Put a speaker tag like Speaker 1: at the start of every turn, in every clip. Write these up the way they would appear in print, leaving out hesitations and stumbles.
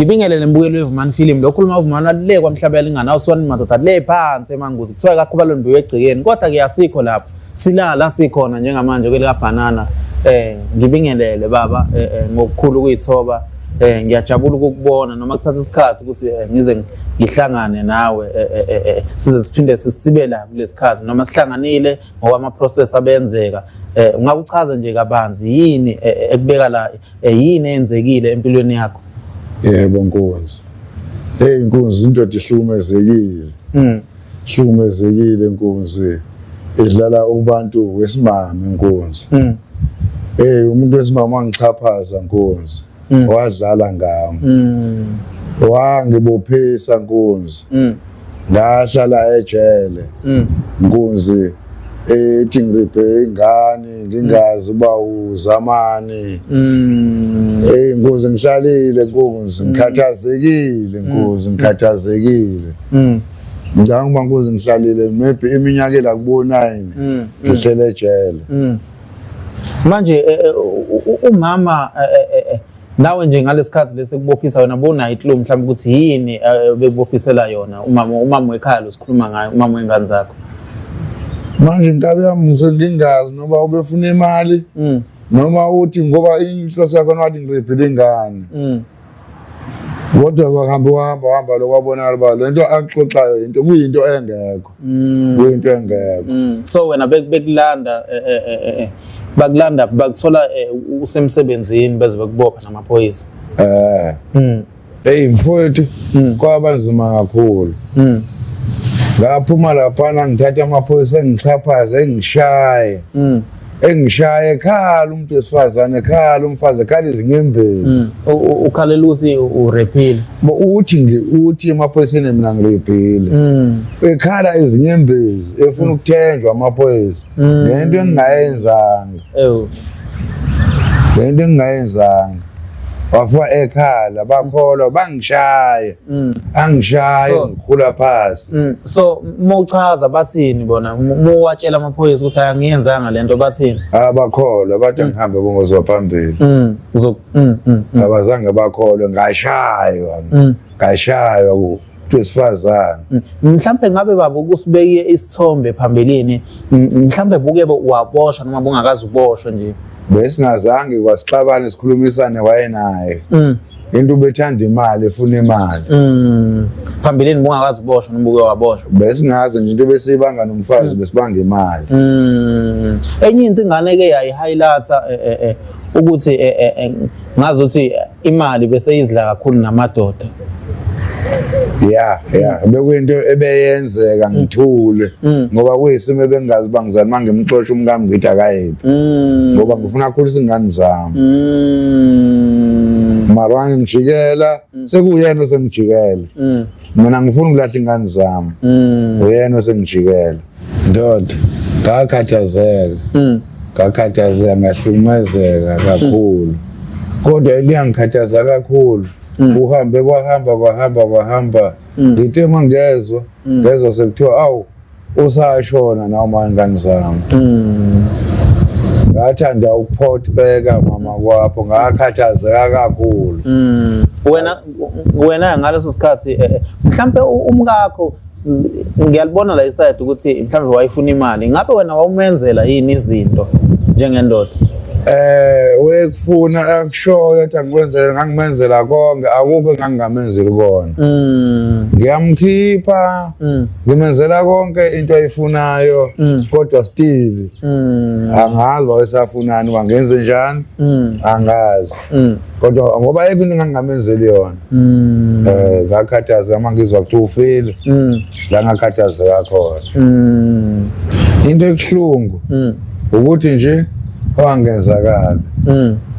Speaker 1: Ngibingelele mbukeli weVumani Film lo khuluma uVumani le kwamhlaba yalingana uswani madoda le phansi emanguzi kuthiwa kakhubalo mbiwe egcekeni kodwa ke asikho lapho silala sikhona njengamanje kwelika banana ngibingelele baba ngokukhulu ukuyithoba ngiyajabula ukukubona noma kuthatha isikhathi ukuthi ngize ngihlangane nawe size siphinde sisibe la kulesikhathi noma sihlanganile ngokwama process abenzeka ungakuchaza nje kabanzi yini ekubeka la yini eyenzekile empilweni yakho?
Speaker 2: Yebo nkunzi. Hey nkunzi indoda ihlukumezekile. Ihlukumezekile nkunzi. Idlala ubantu wesimame nkunzi. Hey umuntu wesimame wangixhaphaza nkunzi. Wadlala ngami. Wangibophisa nkunzi. Ngahlala ejele. Nkunzi ethi ngiriphe ingane ngingazi uba uzamani. Hey nkunzi ngihlalile nkunzi ngikhathazekile nkunzi ngikhathazekile. Ngicabanga uba nkunzi ngihlalile maybe iminyaka ela kubo 9 ngihlele ejele.
Speaker 1: Manje umama nawe nje ngalesikhathi lesikubophisa wena bonayo iclue mhlawumbe ukuthi yini bekubophisela yona umama wekhaya lo sikhuluma ngayo, umama wengane zakho?
Speaker 2: Manje inkabi yami ngisengingazi noma ubefuna imali noma uthi ngoba inhloso yakho wathi ngiribhile ingane. Kodwa kwahamba wahamba wahamba lo kwabonakala uba le nto akuxoxayo into kuyinto engekho. Kuyinto engekho.
Speaker 1: So wena bekulanda bakulanda bakuthola usemsebenzini beze bekubopha namaphoyisa.
Speaker 2: Hey mfowethu kwaba nzima kakhulu. Ngaphuma laphana ngithatha amaphoyisa engixhaphaze engishaye. Engishaye ekhala umuntu wesifazane ekhala umfazi ekhala izinyembezi.
Speaker 1: Ukhalela ukuthi urephile.
Speaker 2: Uthi uthi emaphoyiseni mina ngirephile. Ekhala izinyembezi efuna ukuthenjwa amaphoyisa ngento engingayenzanga.
Speaker 1: Ewu.
Speaker 2: Ngento engingayenzanga. Wafika ekhala bakholwa bangishaya. Angishaya ngikhula phansi.
Speaker 1: So mawuchaza bathini bona muwatshela amaphoyisa ukuthi angiyenzanga lento bathini?
Speaker 2: Abakholwa bathi ngihambe bongozwa phambili. Abazange bakholwe ngashaywa. Ngashaywa kuthi wesifazane.
Speaker 1: Mhlambe ngabe baba ukusibeke isithombe phambilini mhlambe buke waboshwa noma bungakaze uboshwe nje?
Speaker 2: Besingazange kwasixabane sikhulumisane wayenaye. Into ubethanda imali efuna imali.
Speaker 1: Phambilini bungakaze uboshwe noma uke waboshwa?
Speaker 2: Besingazi nje into besibanga nomfazi besibanga imali.
Speaker 1: Enye into ingane ke yayi highlighta ukuthi ngazi ukuthi imali bese izidla kakhulu namadoda.
Speaker 2: Yeah, yeah, bekuyinto ebeyenzeka ngithule ngoba kuyisimo ebengazi uba ngizani uma ngimxosha umkami ngithi akayephi. Ngoba ngifuna akhulisa ingane zami. Mara wangijikela sekuyena osengijikela. Mina ngifuna ukulahla ingane zami. Uyena osengijikela. Ndoda, ngakhathazeka. Ngakhathazeka ngahlukumezeka kakhulu. Kodwa into eyangikhathaza kakhulu uhambe kwahamba kwahamba kwahamba ngithe uma ngezwa ngezwa sekuthiwa awu usashona noma ingane zami. Ngathanda ukuphotheka mama kwapho ngakhathazeka kakhulu.
Speaker 1: Wena ngaleso sikhathi mhlambe umkakho ngiyalibona la iside ukuthi mhlambe wayefuna imali, ngabe wena wawumenzela yini izinto njengendoda?
Speaker 2: Wekufuna akushoyo ukuthi angikwenzele ngangimenzela konke akukho engangingamenzeli kona. Ngiyamkhipha ngimenzela konke into ayifunayo kodwa Steve angazi wayesafunani wangenze njani angazi. Kodwa ngoba ayikho into engangingamenzeli yona. Ngakhathazeka uma ngizwa kuthiwa ufile. La ngakhathazeka khona. Into ebuhlungu ukuthi nje owangenzakala.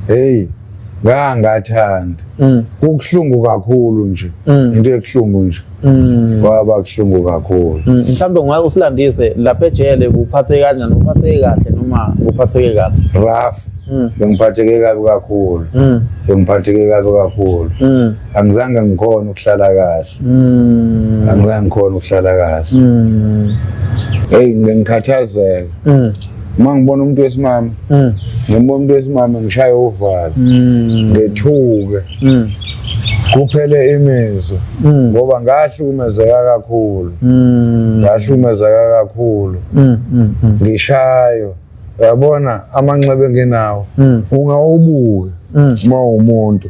Speaker 2: Hey, ngangathanda. Kubuhlungu kakhulu nje. Into ebuhlungu nje. Kwaba kuhlungu kakhulu.
Speaker 1: Mhlawumbe ungake usilandise lapha ejele uphatheke kanjani, uphatheke kahle noma uphatheke kabi?
Speaker 2: Rough. Bengiphatheke kabi kakhulu. Bengiphatheke kabi kakhulu. Angizange ngikhona ukuhlala kahle. Angizange ngikhona ukuhlala kahle. Hey ngikhathazeka. Uma ngibona umuntu wesimame, ngibona umuntu wesimame ngishaye uvalo. Ngethuke. Kuphele imizwa ngoba ngahlukumezeka kakhulu. Ngahlukumezeka kakhulu. Ngishayo. Uyabona amanxeba engenawo ungawubuke uma uwumuntu.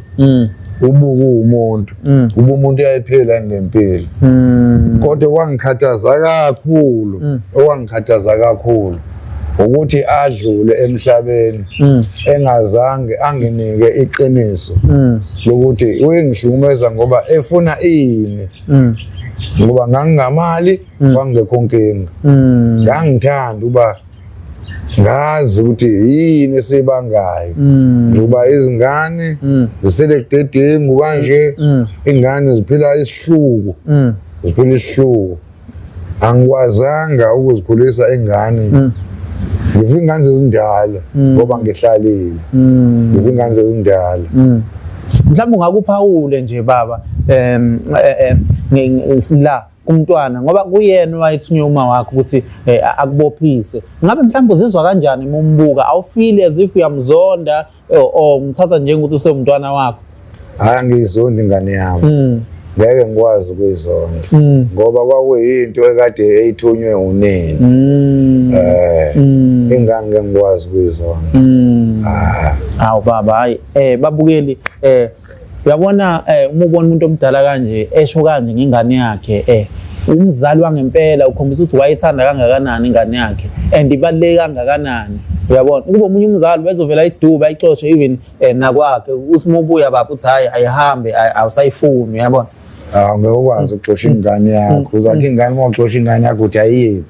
Speaker 2: Ubuke uwumuntu. Uba umuntu uyayiphila nempilo. Kodwa kwangikhathaza kakhulu, okwangikhathaza kakhulu ukuthi adlule emhlabeni engazange anginike iqiniso lokuthi uyengihlukumeza ngoba efuna ini. Ngoba ngangingamali, kwangekho nkinga. Ngangithanda uba ngazi ukuthi yini esibangayo njengoba izingane zisele kudedengu kanje, ingane ziphila isihluku, ziphila isihluku. Angikwazanga ukuzikhulisa ingane, ngifika ingane zezindala ngoba ngihlalile, ngifika ingane zezindala.
Speaker 1: Mhlawumbe ungakuphawule nje baba la kumntwana, ngoba kuyena wayethunywe uma wakho ukuthi akubophise. Ngabe mhlawumbe uzizwa kanjani uma umbuka? Awufili as if uyamzonda or umthatha njengokuthi usewumntwana wakho?
Speaker 2: Hayi, angiyizondi ingane yami. Ngeke ngikwazi ukuyizonda ngoba kwakuyinto ekade eyithunywe unini. Ingane ngeke ngikwazi ukuyizonda.
Speaker 1: Awu baba, hayi babukeli, uyabona uma ubona umuntu omdala kanje esho kanje ngengane yakhe, umzali wangempela ukhombisa ukuthi wayethanda kangakanani ingane yakhe and ibaluleke kangakanani. Uyabona ukuba omunye umzali bezovela iduba ayixoshe even nakwakhe, uthi uma ubuya baba uthi hayi ayihambe, awusayifuni. Uyabona?
Speaker 2: Awu, ngeke ukwazi ukuxosha ingane yakho. Uzathi ingane, uma uxosha ingane yakho uthi ayiyephi?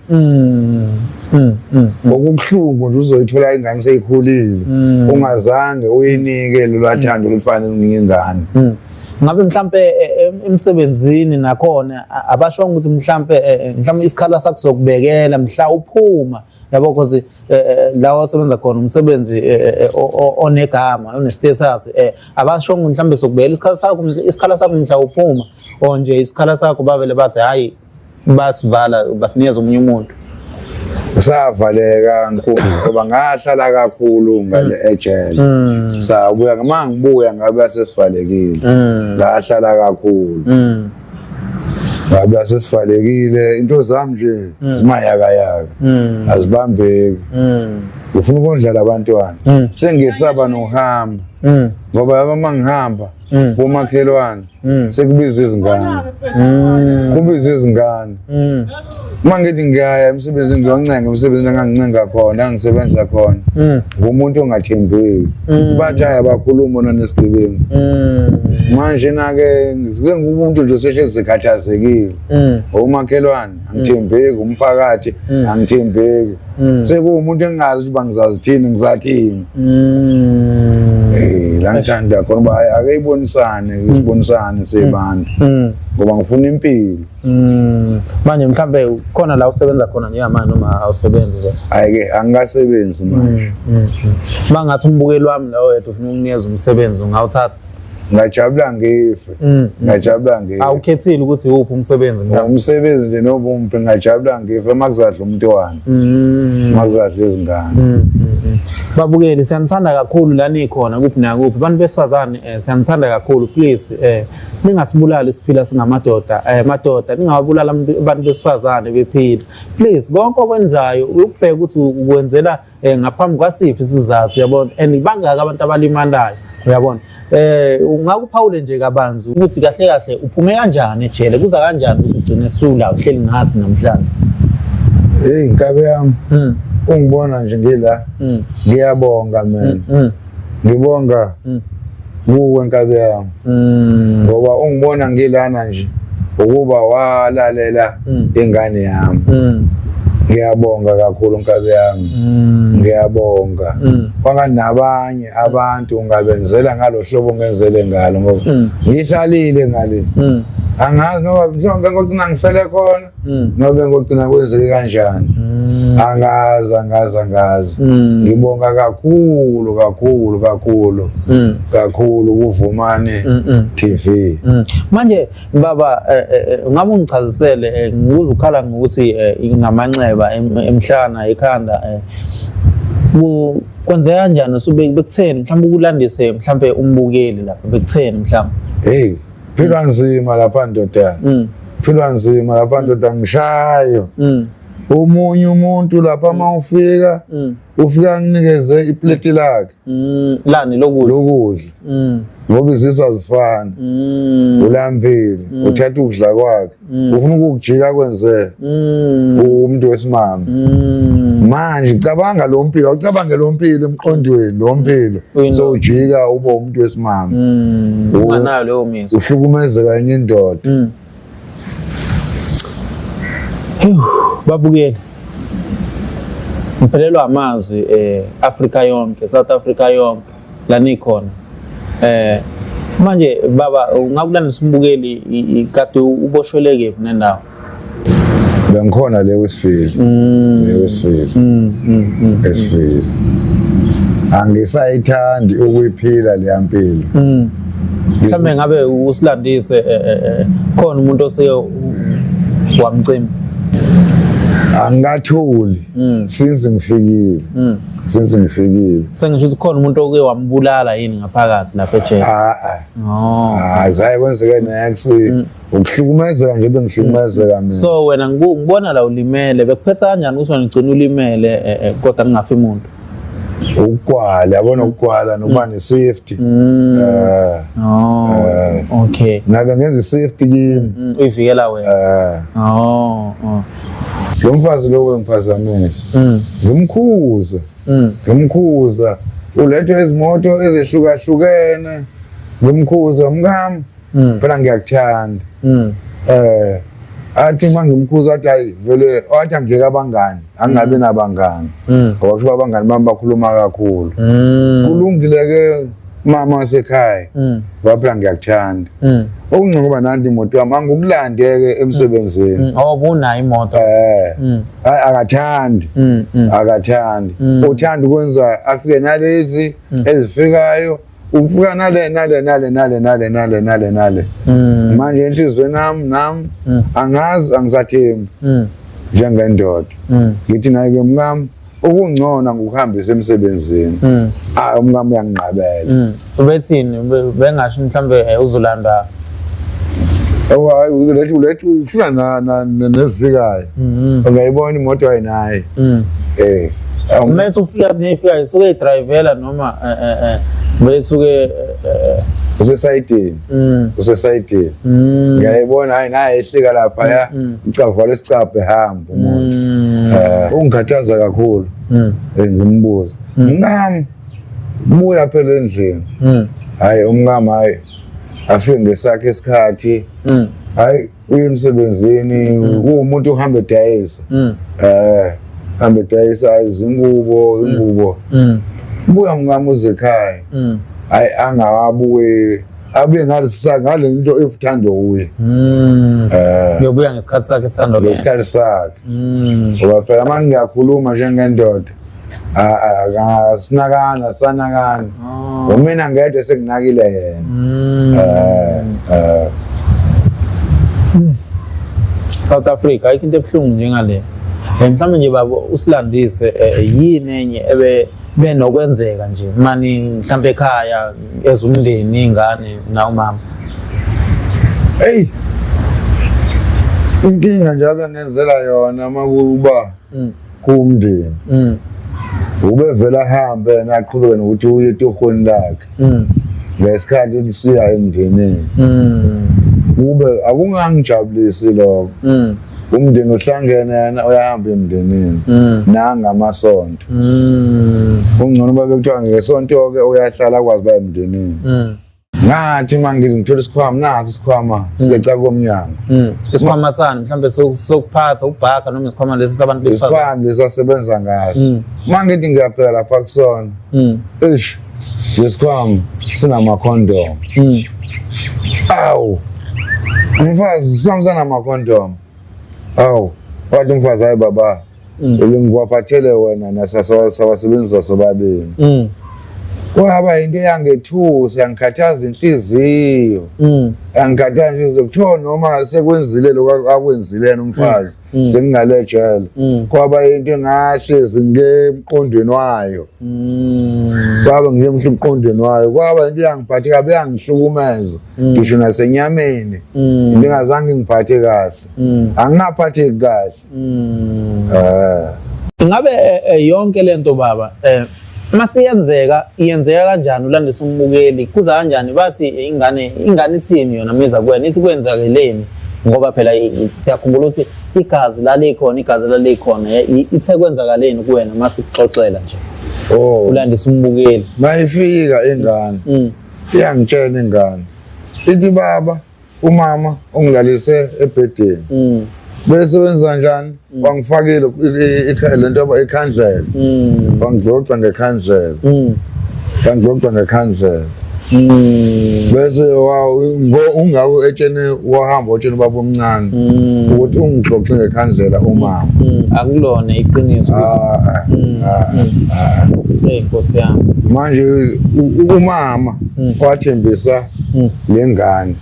Speaker 2: Okubuhlungu nje uzoyithola ingane seyikhulile, ungazange uyinike lolu thando olufana nezinye ingane.
Speaker 1: Ngabe mhlambe emsebenzini nakhona abashongo ukuthi mhlambe mhlambe isikhala sakho sokubekela mhla uphuma, yabo, because la osebenza khona umsebenzi onegama, one-status, abashongo mhlambe sokubekela isikhala sakho, isikhala sakho mhla uphuma, or nje isikhala sakho bavele bathi hayi, basivala, basinikeza omunye umuntu?
Speaker 2: Savaleka nkulu ngoba ngahlala kakhulu ngale ejele. Sabuya, uma ngibuya ngabe sesivalekile. Ngahlala kakhulu, ngabe sesivalekile. Into zami nje zimayakayaka, azibambeki. Ngifuna ukondla labantwana, sengisaba nokuhamba ngoba yaba uma ngihamba komakhelwane sekubizwa izingane, kubizwa izingane. Uma ngithi ngiyaya emsebenzini, ngiyoncenga emsebenzini engangincenga khona, engisebenza khona, ngumuntu ongathembeki. Bathi hayi, abakhuluma ona nesigebengu. Manje na-ke sengumuntu nje osehlezi sekhathazekile. Umakhelwane angithembeki, umphakathi angithembeki, sekuwumuntu engingazi ukuthi bangizazithini, ngizathini. La ngithanda khona uba hayi, ake ibonisane, sibonisane sibantu ngoba ngifuna impilo.
Speaker 1: Manje mhlambe khona la usebenza khona njengamanje noma awusebenzi nje?
Speaker 2: Hhayi-ke, angikasebenzi manje.
Speaker 1: Uma ngathi umbukeli wami la wedwa ufuna ukunikeza umsebenzi, ungawuthatha?
Speaker 2: Ngajabula ngife, ngajabula ngife.
Speaker 1: Awukhethile ukuthi iwuphi umsebenzi mhlawumbe?
Speaker 2: Umsebenzi nje noba umuphi, ngajabula ngife uma kuzadla umntwana, uma kuzadla izingane.
Speaker 1: Babukeli, siyanithanda kakhulu la nikhona kuphi nakuphi. Bantu besifazane, siyanithanda kakhulu. Please, ningasibulali siphila singamadoda. Madoda, ningawabulala abantu besifazane bephila. Please, konke okwenzayo ukubheka ukuthi ukwenzela ngaphambi kwasiphi isizathu, uyabona, and bangaka abantu abalimalayo, uyabona. Ungakuphawule nje kabanzi ukuthi kahle kahle uphume kanjani ejele, kuza kanjani ukuthi ugcine sula uhleli nathi namhlanje?
Speaker 2: Hey nkabe yami, ungibona nje ngila, ngiyabonga mina. Ngibonga kuwe nkabe yami ngoba ungibona ngilana nje ukuba walalela ingane yami. Ngiyabonga kakhulu nkabi yami, ngiyabonga. Kwanganabanye abantu ungabenzela ngalo hlobo ngenzele ngalo ngoba ngihlalile ngale, angazi noma mhlawumbe ngogcina ngifele khona noma ngogcina kwenzeke kanjani, angazi, angazi, angazi. Ngibonga kakhulu kakhulu kakhulu kakhulu kuVumani TV.
Speaker 1: Manje baba, ngabe ungichazisele, ngikuze ukhala ngokuthi ngamanxeba emhlana, ekhanda, kwenzeka kanjani, sube bekutheni mhlawumbe, ukulandise mhlawumbe umbukeli lapha, bekutheni mhlawumbe?
Speaker 2: Hey. Philwa nzima lapha ndoda. Philwa nzima lapha ndoda ngishayo. Omunye umuntu lapha uma ufika ufika nginikeze ipleti lakhe.
Speaker 1: Lani lokudla.
Speaker 2: Lokudla. Ngoba izisu azifani. Ulambile, uthatha ukudla kwakhe. Ufuna ukukujika kwenze umuntu wesimame. Manje cabanga lo mpilo, ucabange lo mpilo emqondweni lo mpilo. So ujika ube umuntu wesimame.
Speaker 1: Unganayo leyo mizwa.
Speaker 2: Uhlukumezeka enye indoda.
Speaker 1: Babukeli. Ngiphelelwa amazwi Afrika yonke, South Africa yonke la nikhona. Manje baba ungakulandisa umbukeli kade uboshwele kephi nendawo?
Speaker 2: Bengikhona le Westville. Le Westville. Westville. Angisayithandi ukuyiphila le mpilo.
Speaker 1: Mhlawumbe ngabe usilandise khona umuntu oseke wamcima.
Speaker 2: Angikatholi since ngifikile. Since ngifikile.
Speaker 1: Sengisho ukuthi khona umuntu oke wambulala yini ngaphakathi lapha ejele?
Speaker 2: Ah. Oh. Ah, zaye kwenzeke next. Ukuhlukumezeka nje bengihlukumezeka mina.
Speaker 1: So wena ngibona la ulimele, bekuphetha kanjani ukuthi wena ugcina ulimele kodwa kungafi umuntu?
Speaker 2: Ukugwala, yabona ukugwala nokuba ne-safety.
Speaker 1: Oh, okay.
Speaker 2: Nabe ngenza i-safety kimi.
Speaker 1: Uyivikela wena. Oh.
Speaker 2: Lo mfazi lo wengiphazamisa. Ngimkhuza. Ngimkhuza. Ulethe izimoto ezihlukahlukene. Ngimkhuza mkami. Phela ngiyakuthanda. Athi mangimkhuza athi hayi vele athi angiyeke abangani, angingabi nabangani. Ngoba kusho abangani bami bakhuluma kakhulu. Kulungile ke mama wasekhaya. Ngoba phela ngiyakuthanda. Okungcono ngoba nanti imoto yami angikulande ke emsebenzini.
Speaker 1: Oh, bunayo imoto.
Speaker 2: Hayi akathandi. Akathandi. Uthanda ukwenza afike nalezi ezifikayo. Ufika nale nale nale nale nale nale nale nale. Manje enhliziyweni nami angazi angisathembi njengendoda. Ngithi naye ke mkami okungcono ngokuhambisa emsebenzini. Ah umkami uyanginqabela.
Speaker 1: Ubethini bengasho mhlambe uzolanda
Speaker 2: Oh hayi ulethu ufika na nezikayo. Ungayibona imoto ayinayo.
Speaker 1: Mase ufika nifika isuke idrivela noma besuke
Speaker 2: usesayidini. Usesayidini. Ngiyayibona hayi naye ehlika lapha ya icavala isicabhe ehamba umuntu. Ungikhathaza kakhulu. Ngimbuza. Mngami buya phela endlini. Hayi umngami hayi afike ngesakhe isikhathi. Hayi uye emsebenzini uwumuntu ohamba edayisa. Hamba edayisa izingubo, ingubo. Buya mngami uze ekhaya. Hayi angawabuye abuye ngalesa ngale nto efuthando uye.
Speaker 1: Uyobuya ngesikhathi sakhe sithando
Speaker 2: ke. Ngesikhathi sakhe. Ngoba phela manje ngiyakhuluma njengendoda. Asinakana sanakana. Umina ngedwa sekunakile yena.
Speaker 1: South Africa ayikho into ebuhlungu njengale. Mhlawumbe nje baba usilandise yini enye ebe benokwenzeka nje mani mhlawumbe ekhaya ezumndeni ingane na umama.
Speaker 2: Hey. Inkinga nje abengenzela yona makuba kumndeni. Ubevela ahambe yena aqhubeke nokuthi uye etohweni lakhe. Ngesikhathi kusiya emndenini. Kube akungangijabulisi lokho. Umndeni uhlangene yena uyahamba emndenini. Nanga amasonto. Kungcono babe kuthiwa ngesonto ke uyahlala akwazi ba emndenini. Ngathi mangithi ngithola isikhwama naso isikhwama sileca komnyango.
Speaker 1: Isikhwama sani mhlambe sokuphatha ubhaka noma isikhwama lesi sabantu
Speaker 2: besifazane. Isikhwama lesi asebenza ngaso. Mangithi ngiyaphela lapha kusona. Eish lesikhwama sinama condom. Awu. Umfazi isikhwama sanama condom. Awu, wathi umfazi hayi baba. Ngiwaphathele wena nasasawasebenzisa sobabili. Kwaba into eyangethusa, yangikhathaza inhliziyo. Yangikhathaza inhliziyo, kuthiwa noma sekwenzile lokho akwenzile yena umfazi, sengingale jele. Kwaba into engahlezi ngemqondweni wayo. Kwaba nje emqondweni wayo, kwaba into eyangiphathe kabi, yangihlukumeza ngisho nasenyameni. Into engazange ngiphathe kahle, angingaphatheki kahle.
Speaker 1: Ngabe yonke lento baba, masiyenzeka, iyenzeka kanjani? Ulandisa umbukeli, kuza kanjani? Bathi ingane ithini yona miza kuwena, ithi kwenzakeleni? Ngoba phela siyakhumbula ukuthi igazi lalikhona, igazi lalikhona. Ithe kwenzakaleni kuwena masikuxoxela nje?
Speaker 2: Oh.
Speaker 1: Ulandisa umbukeli.
Speaker 2: Mayifika ingane, iyangitshela ingane, ithi, "Baba, umama ungilalise ebhedeni." Bese wenza njani? Wangifakile lento ikhandlela. Wangidloxa ngekhandlela. Wangidloxa ngekhandlela. Bese ungako etshene, wahamba otshene ubaba omncane ukuthi ungixoxe ngekhandlela umama.
Speaker 1: Akulona iqiniso.
Speaker 2: Ah, ah, ah.
Speaker 1: Hey, Nkosi yami.
Speaker 2: Manje umama wathembisa le ngane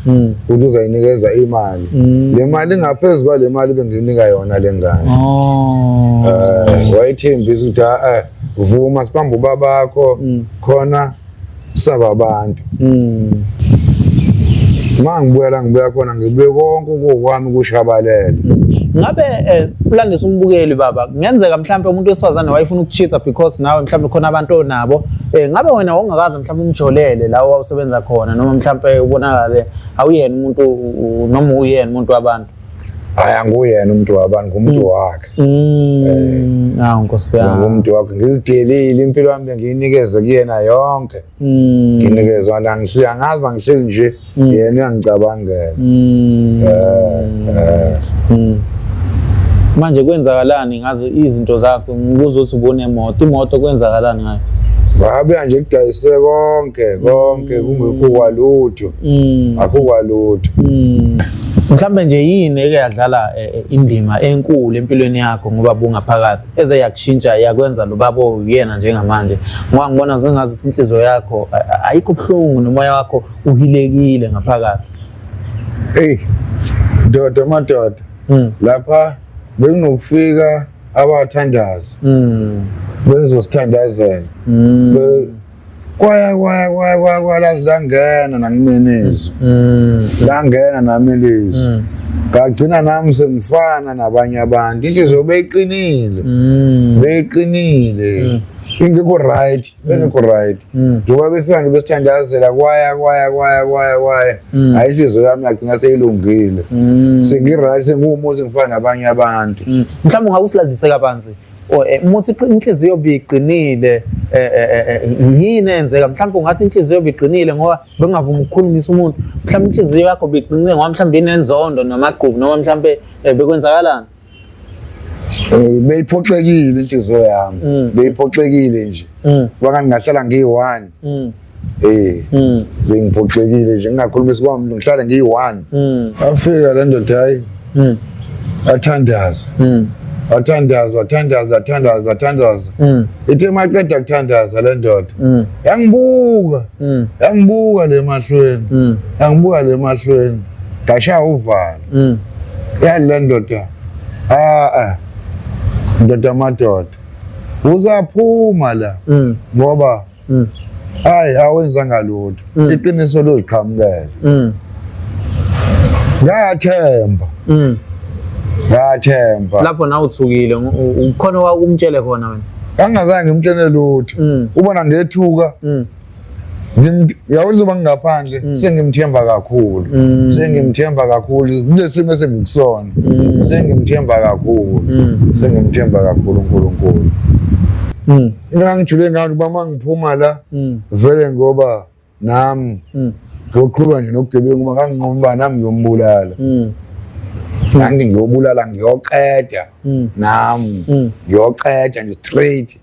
Speaker 2: ukuthi uzayinikeza imali. Le mali ingaphezu kwale mali bengiyinika yona le ngane.
Speaker 1: Oh.
Speaker 2: Wayithembisa ukuthi, "Ah, vuma sibambe ubabakho khona saba abantu." Ma ngibuya la ngibuya khona, ngibuye konke okukwami kushabalele.
Speaker 1: Ngabe ulandisa umbukeli baba, kungenzeka mhlambe umuntu wesifazane wayefuna ukucheata because nawe mhlambe khona abantu onabo. Ngabe wena wawungakaze mhlambe umjolele la wawusebenza khona, noma mhlambe ubonakale awuyena umuntu noma uyena umuntu wabantu?
Speaker 2: Hayi, anguyena umuntu wabantu, ngumuntu wakhe.
Speaker 1: Ah, Nkosi yami.
Speaker 2: Ngumuntu wakhe, ngizidelile impilo yami, bengiyinikeze kuyena yonke. Nginikezwa angihleli, angazi bangihleli nje, yena uyangicabangela.
Speaker 1: Manje kwenzakalani ngazo izinto zakho? Ngibuza ukuthi ubunemoto, imoto kwenzakalani ngayo?
Speaker 2: Ngabuya nje kudayise konke konke, kungekho kwalutho. Akho kwalutho.
Speaker 1: Mhlambe nje yini eke yadlala indima enkulu empilweni yakho ngoba bungaphakathi, eze yakushintsha, yakwenza lo baba uyena njengamanje? Ngoba ngibona sengazi ukuthi inhliziyo yakho ayikho buhlungu, nomoya wakho uhilekile ngaphakathi.
Speaker 2: Hey, ndoda madoda. Lapha bekunokufika abathandazi. Bezosithandazela. Kwaya kwaya kwaya kwaya kwaya, lazi langena nakumina izwi. Langena nami ilizwi. Ngagcina nami sengifana nabanye abantu. Inhliziyo beyiqinile. Beyiqinile. Ingekho right, bengekho right. Njengoba befika nje besithandazela, kwaya kwaya kwaya kwaya kwaya. Hayi, inhliziyo yami yagcina seyilungile. Sengi-right, sengiwumuntu, sengifana nabanye abantu.
Speaker 1: Mhlawumbe ungawusilandise kabanzi. Uma uthi inhliziyo biqinile, yini eyenzeka? Mhlawumbe ungathi inhliziyo biqinile ngoba bengavumi ukukhulumisa umuntu. Mhlawumbe inhliziyo yakho biqinile ngoba mhlawumbe inenzondo namagqubu, noma mhlawumbe bekwenzakalani?
Speaker 2: Beyiphoxekile inhliziyo yami. Beyiphoxekile nje. Ngoba ngingahlala ngiyi-one. Bengiphoxekile nje, ngingakhulumisi kwami, ngihlale ngiyi-one. Afika le ndoda, hayi, athandaza. Athandaza, athandaza, athandaza, athandaza. Ithe maqeda kuthandaza le ndoda, yangibuka. Yangibuka le mahlweni. Yangibuka le mahlweni. Ngashaya uvalo. Yathi le ndoda, "Ah ah. Ndoda madoda. Uzaphuma la ngoba hayi, awenzanga lutho. Iqiniso loziqhamukela." Ngathemba. Ngathemba.
Speaker 1: Lapho nawe uthukile, ukhona wakumtshele khona wena?
Speaker 2: Angazange ngimtshele lutho. Ubona ngethuka. Yawuzoba ngingaphandle sengimthemba kakhulu. Sengimthemba kakhulu kulesimo esengikusona. Sengimthemba kakhulu. Sengimthemba kakhulu uNkulunkulu. Into engijule ngayo ukuba uma ngiphuma la vele, ngoba nami ngiyoqhuba nje nobugebengu, uma nganginquma uba nami ngiyombulala. Ngangi ngiyobulala, ngiyoqeda nami. Ngiyoqeda nje straight.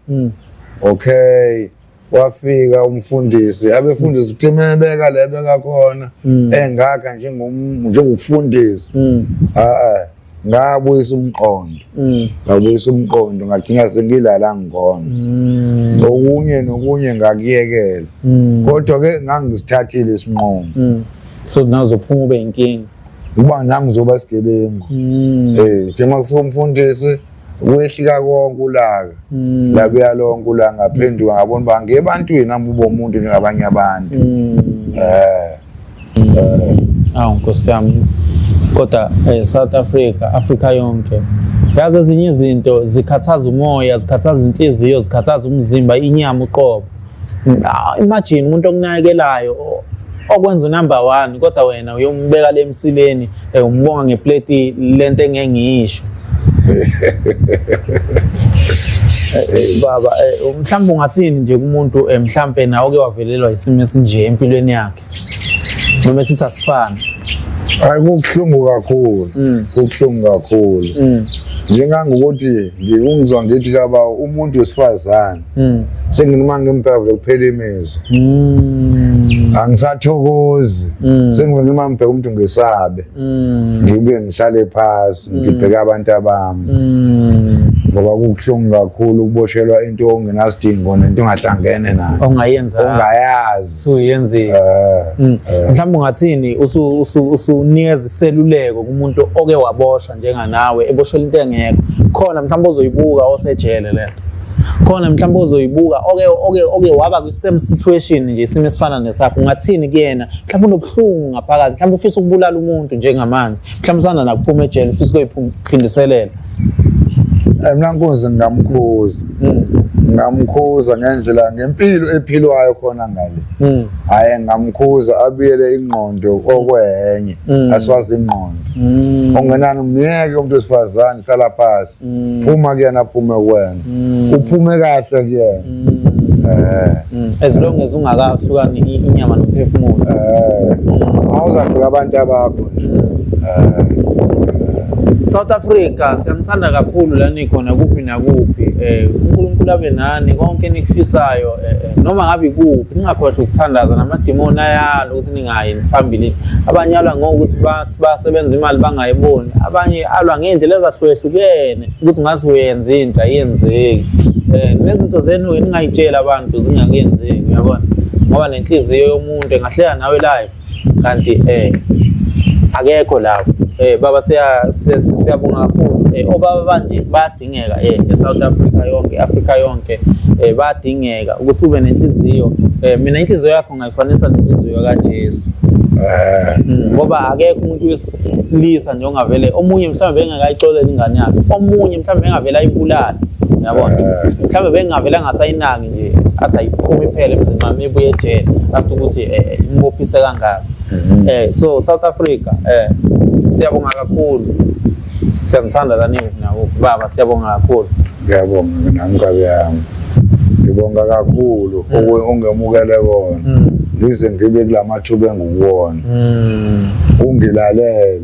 Speaker 2: Okay. Wafika umfundisi, abefundisi uthe mebeka le beka khona engaka njengokufundisi. Ah, Ngabuyisa umqondo. Ngabuyisa umqondo ngagcina sengilala ngikhona. Okunye nokunye ngakuyekela. Kodwa ke ngangisithathile isinqumo.
Speaker 1: So nazophuma ube inkinga.
Speaker 2: Uba nami ngizoba isigebengu. Njengoba kufika umfundisi kwehlika konke ulaka. Labuya lonke ulaka ngaphenduka ngabona uba ngebantwini nami ube umuntu njengabanye abantu.
Speaker 1: Awu Nkosi yami. Kodwa South Africa, Africa yonke. Yazi ezinye izinto zikhathaza umoya, zikhathaza inhliziyo, zikhathaza umzimba, inyama uqobo. Imagine umuntu okunakekelayo okwenza unumber 1 kodwa wena uyombeka le emsileni umbonga ngeplate lento engengiyisho. Baba mhlawumbe ungathini nje kumuntu mhlawumbe nawe oke wavelelwa isimo esinje empilweni yakhe noma esithi asifani?
Speaker 2: Hayi, kubuhlungu kakhulu, kubuhlungu kakhulu. Njengangokuthi ngikungizwa ngithi kaba umuntu wesifazane senginoma ngimpevule kuphela imizwa, angisathokozi, senginoma ngibheka umuntu ngisabe, ngibuye ngihlale phasi ngibheke abantu abami, ngoba kubuhlungu kakhulu ukuboshelwa into ongenasidingo nento ongahlangene nayo,
Speaker 1: ongayenza,
Speaker 2: ongayazi.
Speaker 1: Usuyenzile. Mhlawumbe ungathini usunikeza iseluleko kumuntu oke waboshwa njenganawe, eboshelwa into engekho khona, mhlawumbe ozoyibuka osejele lento khona, mhlawumbe ozoyibuka oke waba kwi-same situation nje, isimo esifana nesakho, ungathini kuyena? Mhlawumbe unobuhlungu ngaphakathi, mhlawumbe ufisa ukubulala umuntu njengamanje, mhlawumbe usanda nakuphuma ejele, ufisa ukuyoyiphindiselela.
Speaker 2: Mina nkunzi ngingamkhuza, ngingamkhuza ngendlela ngempilo ephilwayo khona ngale. Hhayi, ngingamkhuza abuyele ingqondo okwenye, aswazi ingqondo. Ongenani umyeke umuntu wesifazane, hlala phasi, phuma kuyena, aphume kuwena, uphume kahle kuyena.
Speaker 1: As long as ungakahlukani inyama nomphefumulo.
Speaker 2: Awuzabheka abantu abakho nje.
Speaker 1: South Africa, siyanithanda kakhulu la nikhona kuphi nakuphi. uNkulunkulu abe nani konke enikufisayo, noma ngabe ikuphi, ningakhohlwa ukuthandaza. Namadimoni ayala ukuthi ningayi phambili. Abanye alwa ngokuthi basebenza imali bangayiboni, abanye alwa ngey'ndlela ezahlukehlukene ukuthi ngathi uyenza into ayenzeki. Nezinto zenu-ke ningayitsheli abantu zingakenzeki, uyabona, ngoba nenhliziyo yomuntu engahleka nawe live kanti akekho lapho. Baba, siyabonga kakhulu. Obaba banje bayadingeka e-South Africa yonke, Africa yonke, bayadingeka ukuthi ube nenhliziyo. Mina inhliziyo yakho ngayifanisa nenhliziyo kaJesu. Ngoba akekho umuntu wesilisa nje ongavele, omunye mhlawumbe bengakayixolela ingane yakhe, omunye mhlawumbe bengavele ayibulale, uyabona, mhlawumbe bengavele angasayinaki nje, athi ayiphume iphele emzini wami ibuye ejele after ukuthi imbophise kangaka. So South Africa, siyabonga kakhulu, siyanithanda la nakuphi. Baba, siyabonga kakhulu.
Speaker 2: Ngiyabonga nami nkabi yami, ngibonga kakhulu ongemukele kona ngize ngibe kulamathuba engikuwona, ungilalele.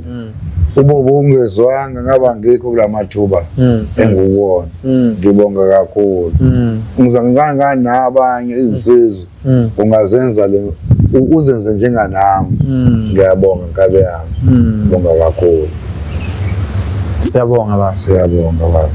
Speaker 2: Uma ubungezwanga ngaba ngikho kulamathuba engikuwona. Ngibonga kakhulu. Ngizangikangani nabanye izinsizwa, ungazenza le uzenze njenganami. Ngiyabonga nkabi yami, ngibonga kakhulu.
Speaker 1: Siyabonga baba.
Speaker 2: Siyabonga baba.